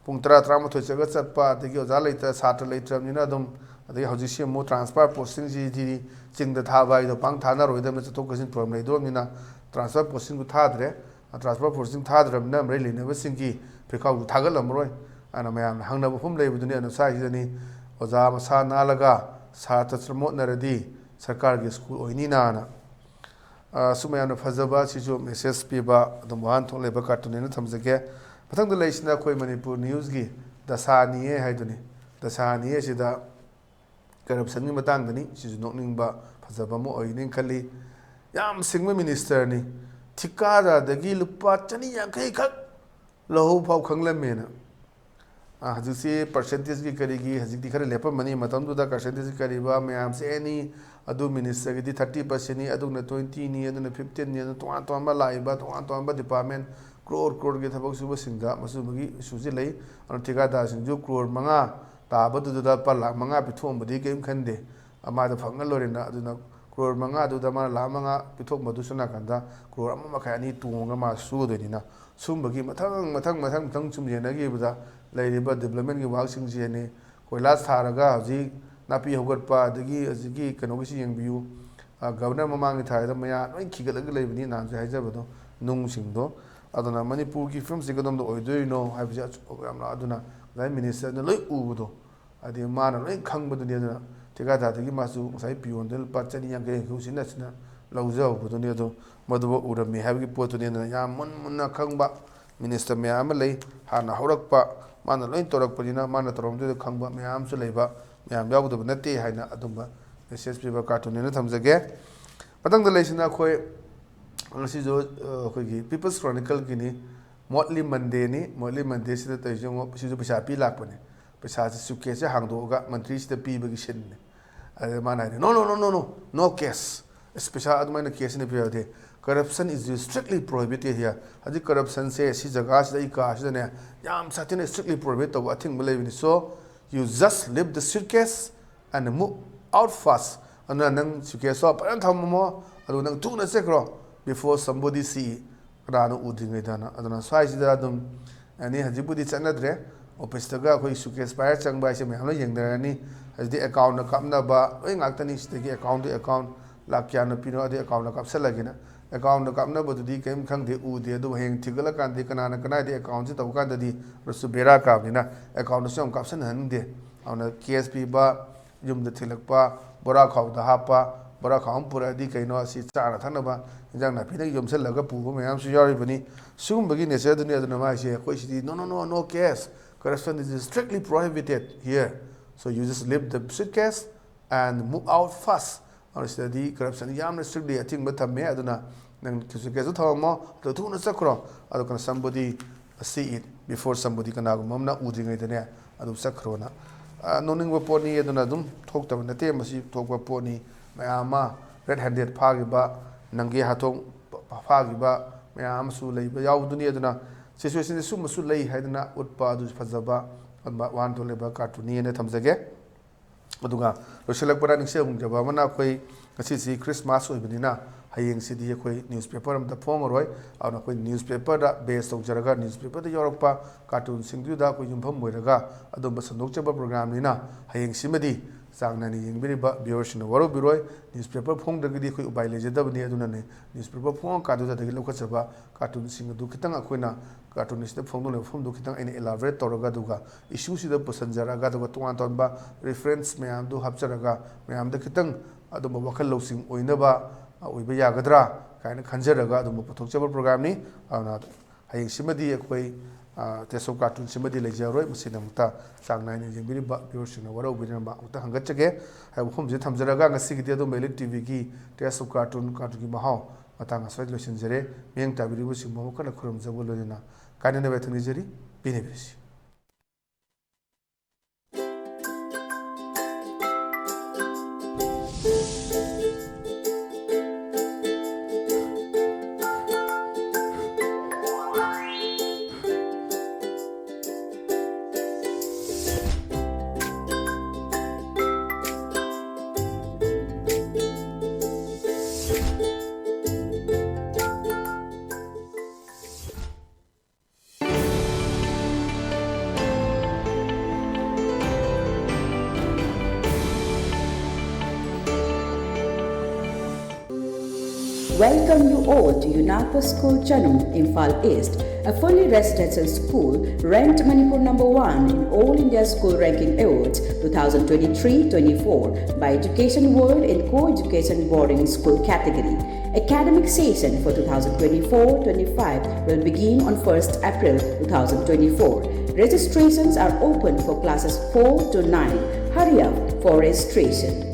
ꯄꯨꯡ ꯇꯔꯥ, ꯇꯔꯥꯃꯥꯊꯣꯏ ꯆꯠꯂꯒ ꯆꯠꯄ, ꯑꯗꯒꯤ ꯑꯣꯖꯥ ꯂꯩꯇ, ꯁꯥꯇ꯭ꯔ ꯂꯩꯇ꯭ꯔꯕꯅꯤꯅ ꯑꯗꯨꯝ, ꯑꯗꯒꯤ ꯍꯧꯖꯤꯛꯁꯤ ꯑꯃꯨꯛ transfer postingꯁꯤꯗꯤ ꯆꯤꯡꯗ ꯊꯥꯕ ꯍꯥꯏꯗꯣ ꯄꯥꯡ ꯊꯥꯅꯔꯣꯏꯗꯕꯅꯤ, ꯆꯠꯊꯣꯛ ꯆꯠꯁꯤꯟ problem ꯂꯩꯗꯣꯔꯕꯅꯤꯅ transfer postingꯗꯨ ꯊꯥꯗ꯭ꯔꯦ꯫ Transfer posting ꯊꯥꯗ꯭ꯔꯕꯅꯤꯅ ꯃꯔꯤ ꯂꯩꯅꯕꯁꯤꯡꯒꯤ ꯐꯤꯈꯥꯎꯗꯨ ꯊꯥꯒꯠꯂꯝꯃꯔꯣꯏ꯫ ꯑꯗꯨꯅ ꯃꯌꯥꯝꯅ ꯍꯪꯅꯕ ꯃꯐꯝ ꯂꯩꯕꯗꯨꯅꯤ꯫ ꯑꯗꯨꯅ ꯁ꯭ꯋꯥꯏꯁꯤꯗꯅꯤ, ꯑꯣꯖꯥ ꯃꯁꯥ ꯅꯥꯜꯂꯒ ꯁꯥꯇ꯭ꯔ ꯆꯃꯣꯠꯅꯔꯗꯤ ꯁꯔꯀꯥꯔꯒꯤ ꯁ꯭ꯀꯨꯜ ꯑꯣꯏꯅꯤꯅ꯫ ꯑ, ꯁꯨꯝ ꯌꯥꯝꯅ ꯐꯖꯕ, ꯁꯤꯁꯨ message ꯄꯤꯕ, ꯑꯗꯨꯝ ꯋꯥꯍꯟꯊꯣꯛ ꯂꯩꯕ cartoonꯅꯦꯅ ꯊꯝꯖꯒꯦ꯫ ꯃꯊꯪꯗ ꯂꯩꯔꯤꯁꯤꯅ ꯑꯩꯈꯣꯏ ꯃꯅꯤꯄꯨꯔ newsꯀꯤ ꯗꯁꯥꯅꯤꯌꯦ ꯍꯥꯏꯗꯨꯅꯤ꯫ ꯗꯁꯥꯅꯤꯌꯦ ꯑꯁꯤꯗ corruptionꯒꯤ ꯃꯇꯥꯡꯗꯅꯤ꯫ ꯁꯤꯁꯨ ꯅꯣꯛꯅꯤꯡꯕ, ꯐꯖꯕ ꯑꯃ ꯑꯣꯏꯒꯅꯤ ꯈꯜꯂꯤ꯫ ꯌꯥꯝ ꯁꯤꯡꯕ ministerꯅꯤ꯫ ꯊꯤꯀꯥꯗꯥꯔꯗꯒꯤ ꯂꯨꯄꯥ ꯆꯅꯤ ꯌꯥꯡꯈꯩ ꯈꯛ ꯂꯧꯍꯧ ꯐꯥꯎ ꯈꯪꯂꯝꯃꯦꯅ꯫ ꯑ, ꯍꯧꯖꯤꯛꯁꯤ percentageꯀꯤ ꯀꯔꯤꯒꯤ ꯍꯧꯖꯤꯛꯇꯤ ꯈꯔ ꯂꯦꯞꯄꯝꯃꯅꯤ꯫ ꯃꯇꯝꯗꯨꯗ percentageꯀꯤ ꯀꯔꯤꯕ ꯃꯌꯥꯝꯁꯦ ꯑꯦꯅꯤ, ꯑꯗꯨ ministerꯒꯤꯗꯤ thirty percentꯅꯤ, ꯑꯗꯨꯅ twentyꯅꯤ, ꯑꯗꯨꯅ fifteenꯅꯤ, ꯑꯗꯨꯅ ꯇꯣꯉꯥꯟ ꯇꯣꯉꯥꯟꯕ ꯂꯥꯛꯏꯕ ꯇꯣꯉꯥꯟ ꯇꯣꯉꯥꯟꯕ department, crore croreꯒꯤ ꯊꯕꯛ ꯁꯨꯕꯁꯤꯡꯗ ꯃꯁꯤꯒꯨꯝꯕꯒꯤ issueꯁꯤ ꯂꯩ꯫ ꯑꯗꯨꯅ ꯊꯤꯀꯥꯗꯥꯔꯁꯤꯡꯁꯨ crore ꯃꯉꯥ ꯇꯥꯕꯗꯨꯗ ꯂꯨꯄꯥ ꯂꯥꯈ ꯃꯉꯥ ꯄꯤꯊꯣꯛꯑꯝꯕꯗꯤ ꯀꯔꯤꯝ ꯈꯟꯗꯦ꯫ ꯑꯃꯗ ꯐꯪꯉ ꯂꯣꯏꯔꯦꯅ꯫ ꯑꯗꯨꯅ crore ꯃꯉꯥꯗꯨꯗ ꯃꯥꯅ ꯂꯥꯈ ꯃꯉꯥ ꯄꯤꯊꯣꯛꯄꯗꯨꯁꯨ ꯅꯥꯀꯟꯗ crore ꯑꯃ ꯃꯈꯥꯏ ꯑꯅꯤ ꯇꯣꯡꯉꯒ ꯃꯥ ꯁꯨꯗꯣꯏꯅꯤꯅ, ꯁꯨꯝꯕꯒꯤ ꯃꯊꯪ, ꯃꯊꯪ, ꯃꯊꯪ, ꯃꯊꯪ ꯁꯨꯝ ꯌꯦꯡꯅꯈꯤꯕꯗ ꯂꯩꯔꯤꯕ developmentꯀꯤ workꯁꯤꯡꯁꯤꯅꯤ꯫ ꯀꯣꯏꯂꯥꯁ ꯊꯥꯔꯒ ꯍꯧꯖꯤꯛ ꯅꯥꯄꯤ ꯍꯧꯒꯠꯄ, ꯑꯗꯒꯤ ꯍꯧꯖꯤꯛꯀꯤ ꯀꯩꯅꯣꯒꯤꯁꯤ ꯌꯦꯡꯕꯤꯌꯨ, ꯑ, governor ꯃꯃꯥꯡꯒꯤ ꯊꯥꯗ ꯃꯌꯥ ꯂꯣꯏ ꯈꯤꯒꯠꯂꯒ ꯂꯩꯕꯅꯤ, ꯅꯍꯥꯟꯁꯨ ꯍꯥꯏꯖꯕꯗꯣ꯫ ꯅꯨꯡꯁꯤꯡꯗꯣ꯫ ꯑꯗꯨꯅ ꯃꯅꯤꯄꯨꯔꯒꯤ ꯐꯤꯕꯝꯁꯤ ꯀꯗꯣꯝꯗ ꯑꯣꯏꯗꯣꯏꯅꯣ ꯍꯥꯏꯕꯁꯤ ꯑꯆꯨꯝꯕ ꯌꯥꯝꯅ, ꯑꯗꯨꯅ ꯉꯁꯥꯏ ꯃꯤꯅꯤꯁꯇꯔꯅ ꯂꯣꯏ ꯎꯕꯗꯣ, ꯍꯥꯏꯗꯤ ꯃꯥꯅ ꯂꯣꯏ ꯈꯪꯕꯗꯨꯅꯤ꯫ ꯑꯗꯨꯅ ꯊꯤꯀꯥꯗꯥꯔꯗꯒꯤ ꯃꯥꯁꯨ ꯉꯁꯥꯏ ꯄꯤꯌꯣꯟꯗ ꯂꯨꯄꯥ ꯆꯅꯤ ꯌꯥꯡꯈꯩ ꯍꯨꯝꯐꯨ ꯁꯤꯟꯅ ꯁꯤꯟꯅ ꯂꯧꯖꯍꯧꯕꯗꯨꯅꯤ꯫ ꯑꯗꯨ ꯃꯗꯨꯕꯨ ꯎꯔꯝꯃꯤ ꯍꯥꯏꯕꯒꯤ ꯄꯣꯠꯇꯨꯅꯤ꯫ ꯑꯗꯨꯅ ꯌꯥꯝ ꯃꯨꯟ ꯃꯨꯟꯅ ꯈꯪꯕ ꯃꯤꯅꯤꯁꯇꯔ ꯃꯌꯥꯝ ꯑꯃ ꯂꯩ, ꯍꯥꯟꯅ ꯍꯧꯔꯛꯄ, ꯃꯥꯅ ꯂꯣꯏ ꯇꯧꯔꯛꯄꯅꯤꯅ ꯃꯥꯅ ꯇꯧꯔꯝꯗꯣꯏꯗꯣ ꯈꯪꯕ ꯃꯌꯥꯝ ꯑꯃꯁꯨ ꯂꯩꯕ, ꯃꯌꯥꯝ ꯌꯥꯎꯒꯗꯕ ꯅꯠꯇꯦ ꯍꯥꯏꯅ ꯑꯗꯨꯝꯕ ꯃꯦꯁꯦꯖ ꯄꯤꯕ ꯀꯥꯔꯇꯨꯟꯅꯦꯅ ꯊꯝꯖꯒꯦ꯫ ꯃꯊꯪꯗ ꯂꯩꯁꯤꯅ ꯑꯩꯈꯣꯏ ꯉꯁꯤꯁꯨ, ꯑ, ꯑꯩꯈꯣꯏꯒꯤ ꯄꯤꯄꯜꯁ ꯀ꯭ꯔꯣꯅꯤꯀꯜꯒꯤꯅꯤ, ꯃꯣꯠꯂꯤ ꯃꯟꯗꯦꯅꯤ꯫ ꯃꯣꯠꯂꯤ ꯃꯟꯗꯦꯁꯤꯗ ꯇꯧꯔꯤꯁꯦ ꯌꯦꯡꯉꯣ, ꯁꯤꯁꯨ ꯄꯩꯁꯥ ꯄꯤ ꯂꯥꯛꯄꯅꯦ꯫ ꯄꯩꯁꯥꯁꯦ ꯁꯨꯠꯀꯦꯁꯁꯦ ꯍꯥꯡꯗꯣꯛꯑꯒ ꯃꯟꯇ꯭ꯔꯤꯁꯤꯗ ꯄꯤꯕꯒꯤ ꯁꯤꯟꯅꯤ꯫ ꯑꯗ ꯃꯥꯅ ꯍꯥꯏꯅꯤ, "No, no, no, no, no, no cash." ꯑꯁ, ꯄꯩꯁꯥ ꯑꯗꯨꯃꯥꯏꯅ ꯀꯦꯁ ꯑꯣꯏꯅ ꯄꯤꯔꯗꯤ, "Corruption is strictly prohibited here." ꯍꯧꯖꯤꯛ ꯀꯔꯞꯁꯟꯁꯦ ꯁꯤ ꯖꯒꯥꯁꯤꯗ, ꯑꯩ ꯀꯥꯁꯤꯗꯅꯦ, ꯌꯥꯝ ꯁꯥꯊꯤꯅ strictly prohibit ꯇꯧꯕ ꯑꯊꯤꯡꯕ ꯂꯩꯕꯅꯤ꯫ So, you just leave the suitcase and move out fast. ꯑꯗꯨꯅ ꯅꯪ ꯁꯨꯠꯀꯦꯁꯇꯣ ꯐꯖꯅ ꯊꯝꯃꯝꯃꯣ, ꯑꯗꯨꯒ ꯅꯪ ꯊꯨꯅ ꯆꯠꯈ꯭ꯔꯣ, before somebody see, ꯀꯅꯥꯅꯣ ꯎꯗ꯭ꯔꯤꯉꯩꯗꯅ꯫ ꯑꯗꯨꯅ ꯁ꯭ꯋꯥꯏꯁꯤꯗ ꯑꯗꯨꯝ ꯑꯦꯅꯤ, ꯍꯧꯖꯤꯛꯄꯨꯗꯤ ꯆꯠꯅꯗ꯭ꯔꯦ, ꯑꯣꯐꯤꯁꯇꯒ ꯑꯩꯈꯣꯏ ꯁꯨꯠꯀꯦꯁ ꯄꯥꯏꯔ ꯆꯪꯕ ꯍꯥꯏꯁꯦ ꯃꯌꯥꯝ ꯂꯣꯏ ꯌꯦꯡꯅꯔꯅꯤ꯫ ꯍꯧꯖꯤꯛꯇꯤ ꯑꯦꯀꯥꯎꯟꯗ ꯀꯥꯞꯅꯕ ꯂꯣꯏ ꯉꯥꯛꯇꯅꯤ꯫ ꯁꯤꯗꯒꯤ account to account, ꯂꯥꯛ ꯀꯌꯥꯅ ꯄꯤꯅꯣ, ꯑꯗꯨ ꯑꯦꯀꯥꯎꯟꯗ ꯀꯥꯞꯁꯤꯜꯂꯒꯦꯅ꯫ ꯑꯦꯀꯥꯎꯟꯗ ꯀꯥꯞꯅꯕꯗꯨꯗꯤ ꯀꯔꯤꯝ ꯈꯪꯗꯦ, ꯎꯗꯦ꯫ ꯑꯗꯨꯕꯨ ꯍꯌꯦꯡ ꯊꯤꯒꯠꯂꯀꯥꯟꯗꯗꯤ ꯀꯅꯥꯅ ꯀꯅꯥꯏꯗ ꯑꯦꯀꯥꯎꯟꯁꯤ ꯇꯧꯕ ꯀꯥꯟꯗꯗꯤ ꯑꯗꯨꯁꯨ ꯕꯦꯔꯥ ꯀꯥꯕꯅꯤꯅ ꯑꯦꯀꯥꯎꯟꯗꯁꯨ ꯌꯥꯝ ꯀꯥꯞꯁꯤꯟꯍꯟꯅꯤꯡꯗꯦ꯫ ꯑꯗꯨꯅ ꯀꯦꯁ ꯄꯤꯕ, ꯌꯨꯝꯗ ꯊꯤꯜꯂꯛꯄ, ꯕꯣꯔꯥ ꯈꯥꯎꯗ ꯍꯥꯞꯄ, ꯕꯣꯔꯥ ꯈꯥꯎ ꯑꯃ ꯄꯨꯔꯛꯑꯗꯤ ꯀꯩꯅꯣ ꯑꯁꯤ ꯆꯥꯅ ꯊꯛꯅꯕ ꯏꯟꯖꯥꯡ ꯅꯥꯄꯤꯅ ꯌꯣꯝꯁꯤꯜꯂꯒ ꯄꯨꯕ ꯃꯌꯥꯝꯁꯨ ꯌꯥꯎꯔꯤꯕꯅꯤ꯫ ꯁꯤꯒꯨꯝꯕꯒꯤ ꯅꯦꯆꯔꯗꯨꯅꯤ꯫ ꯑꯗꯨꯅ ꯃꯥꯏꯁꯦ ꯑꯩꯈꯣꯏ ꯁꯤꯗꯤ, "No, no, no, no cash, corruption is strictly prohibited here, so you just leave the suitcase and move out fast." ꯑꯗꯨ ꯁꯤꯗꯗꯤ ꯀꯔꯞꯁꯟ ꯌꯥꯝꯅ strictly ꯑꯊꯤꯡꯕ ꯊꯝꯃꯦ꯫ ꯑꯗꯨꯅ ꯅꯪ ꯁꯨꯠꯀꯦꯁꯇꯨ ꯊꯝꯃꯝꯃꯣ, ꯑꯗꯨ ꯊꯨꯅ ꯆꯠꯈ꯭ꯔꯣ, ꯑꯗꯨ ꯀꯅꯥ somebody see it before somebody, ꯀꯅꯥꯒꯨꯝꯕ ꯑꯃꯅ ꯎꯗ꯭ꯔꯤꯉꯩꯗꯅꯦ ꯑꯗꯨ ꯆꯠꯈ꯭ꯔꯣꯅ꯫ ꯑ, ꯅꯣꯛꯅꯤꯡꯕ ꯄꯣꯠꯅꯤ꯫ ꯑꯗꯨꯅ ꯑꯗꯨꯝ ꯊꯣꯛꯇꯕ ꯅꯠꯇꯦ, ꯃꯁꯤ ꯊꯣꯛꯄ ꯄꯣꯠꯅꯤ꯫ ꯃꯌꯥꯝ ꯑꯃ red handed ꯐꯥꯈꯤꯕ, ꯅꯪꯒꯤ ꯍꯥꯊꯣꯡ ꯐꯥꯈꯤꯕ ꯃꯌꯥꯝ ꯑꯃꯁꯨ ꯂꯩꯕ ꯌꯥꯎꯕꯗꯨꯅꯤ꯫ ꯑꯗꯨꯅ ꯁꯤꯆꯨꯋꯦꯁꯟꯁꯤ ꯁꯨꯝꯕꯁꯨ ꯂꯩ ꯍꯥꯏꯗꯅ ꯎꯠꯄ ꯑꯗꯨꯁꯨ ꯐꯖꯕ, ꯑꯗꯨꯝꯕ ꯋꯥꯍꯟꯊꯣꯛ ꯂꯩꯕ ꯀꯥꯔꯇꯨꯟꯅꯤ ꯍꯥꯏꯅ ꯊꯝꯖꯒꯦ꯫ ꯑꯗꯨꯒ ꯂꯣꯏꯁꯤꯜꯂꯛꯄꯗ ꯅꯤꯡꯁꯤꯡ ꯍꯧꯖꯕ ꯑꯃꯅ, ꯑꯩꯈꯣꯏ ꯉꯁꯤꯁꯤ ꯈ꯭ꯔꯤꯁꯃꯥꯁ ꯑꯣꯏꯕꯅꯤꯅ ꯍꯌꯦꯡꯁꯤꯗꯤ ꯑꯩꯈꯣꯏ ꯅ꯭ꯌꯨꯁꯄꯦꯄꯔ ꯑꯝꯇ ꯐꯣꯡꯉꯔꯣꯏ꯫ ꯑꯗꯨꯅ ꯑꯩꯈꯣꯏ ꯅ꯭ꯌꯨꯁꯄꯦꯄꯔꯗ ꯕꯦꯁ ꯇꯧꯖꯔꯒ ꯅ꯭ꯌꯨꯁꯄꯦꯄꯔꯗ ꯌꯥꯎꯔꯛꯄ ꯀꯥꯔꯇꯨꯟꯁꯤꯡꯗꯨꯗ ꯑꯩꯈꯣꯏ ꯌꯨꯝꯐꯝ ꯑꯣꯏꯔꯒ ꯑꯗꯨꯝꯕ ꯁꯟꯗꯣꯛꯆꯕ ꯄ꯭ꯔꯣꯒ꯭ꯔꯥꯝꯅꯤꯅ ꯍꯌꯦꯡꯁꯤꯃꯗꯤ ꯆꯥꯡ ꯅꯥꯏꯅ ꯌꯦꯡꯕꯤꯔꯤꯕ ꯚꯤꯌꯨꯋꯔꯁꯤꯡꯅ ꯋꯥꯔꯧꯕꯤꯔꯣꯏ꯫ ꯅ꯭ꯌꯨꯁꯄꯦꯄꯔ ꯐꯣꯡꯗ꯭ꯔꯒꯗꯤ ꯑꯩꯈꯣꯏ ꯎꯄꯥꯏ ꯂꯩꯖꯗꯕꯅꯤ꯫ ꯑꯗꯨꯅꯅꯦ, ꯅ꯭ꯌꯨꯁꯄꯦꯄꯔ ꯐꯣꯡꯉꯀꯥꯟꯗꯨꯗꯒꯤ ꯂꯧꯈꯠꯆꯕ ꯀꯥꯔꯇꯨꯟꯁꯤꯡ ꯑꯗꯨ ꯈꯤꯇꯪ ꯑꯩꯈꯣꯏꯅ ꯀꯥꯔꯇꯨꯟ ꯑꯁꯤꯗ ꯐꯣꯡꯗꯣꯛꯂꯤꯕ ꯃꯐꯝꯗꯨ ꯈꯤꯇꯪ ꯑꯩꯅ ꯏꯂꯥꯕꯣꯔꯦꯠ ꯇꯧꯔꯒ, ꯑꯗꯨꯒ ꯏꯁꯨꯁꯤꯗ ꯄꯨꯁꯤꯟꯖꯔꯒ, ꯑꯗꯨꯒ ꯇꯣꯉꯥꯟ ꯇꯣꯉꯥꯟꯕ ꯔꯤꯐꯔꯦꯟꯁ ꯃꯌꯥꯝꯗꯨ ꯍꯥꯞꯆꯔꯒ, ꯃꯌꯥꯝꯗ ꯈꯤꯇꯪ ꯑꯗꯨꯝꯕ ꯋꯥꯈꯜ ꯂꯧꯁꯤꯡ ꯑꯣꯏꯅꯕ ꯑꯣꯏꯕ ꯌꯥꯒꯗ꯭ꯔꯥ ꯀꯥꯏꯅ ꯈꯟꯖꯔꯒ ꯑꯗꯨꯝꯕ ꯄꯨꯊꯣꯛꯆꯕ ꯄ꯭ꯔꯣꯒ꯭ꯔꯥꯝꯅꯤ꯫ ꯑꯗꯨꯅ ꯍꯌꯦꯡꯁꯤꯃꯗꯤ ꯑꯩꯈꯣꯏ, ꯑ, ꯇꯦꯁ ꯑꯣꯐ ꯀꯥꯔꯇꯨꯟꯁꯤꯃꯗꯤ ꯂꯩꯖꯔꯔꯣꯏ꯫ ꯃꯁꯤꯒꯤꯗꯃꯛꯇ ꯆꯥꯡ ꯅꯥꯏꯅ ꯌꯦꯡꯕꯤꯔꯤꯕ ꯚꯤꯌꯨꯋꯔꯁꯤꯡꯅ ꯋꯥꯔꯧꯕꯤꯗꯅꯕ ꯑꯃꯨꯛꯇ ꯍꯪꯒꯠꯆꯒꯦ ꯍꯥꯏꯕ ꯋꯥꯐꯝꯁꯤ ꯊꯝꯖꯔꯒ, ꯉꯁꯤꯒꯤꯗꯤ ꯑꯗꯨꯝ ꯑꯦꯂꯤꯠ ꯇꯤꯚꯤꯒꯤ ꯇꯦꯁ ꯑꯣꯐ ꯀꯥꯔꯇꯨꯟ, ꯀꯥꯔꯇꯨꯟꯒꯤ ꯃꯍꯥꯎ ꯃꯇꯥꯡ ꯑꯁ꯭ꯋꯥꯏꯗ ꯂꯣꯏꯁꯤꯟꯖꯔꯦ꯫ ꯃꯤꯠꯌꯦꯡ ꯇꯥꯕꯤꯔꯤꯕꯁꯤꯡꯕꯨ ꯑꯃꯨꯛ ꯍꯟꯅ ꯈꯨꯔꯨꯝꯖꯕꯒ ꯂꯣꯏꯅꯅ ꯀꯥꯏꯅꯅꯕ ꯊꯛꯅꯤꯖꯔꯤ꯫ ꯄꯦꯟꯅꯕꯤꯔꯁꯤ꯫ Welcome you all to UNAPO School Chanung, Imphal East, a fully residential school ranked Manipur number one in All India School Ranking Awards two thousand twenty-three twenty-four by Education World in Co-Education Boarding School category. Academic session for two thousand twenty-four twenty-five will begin on first April two thousand twenty-four. Registrations are open for classes four to nine. Hurry up for registration.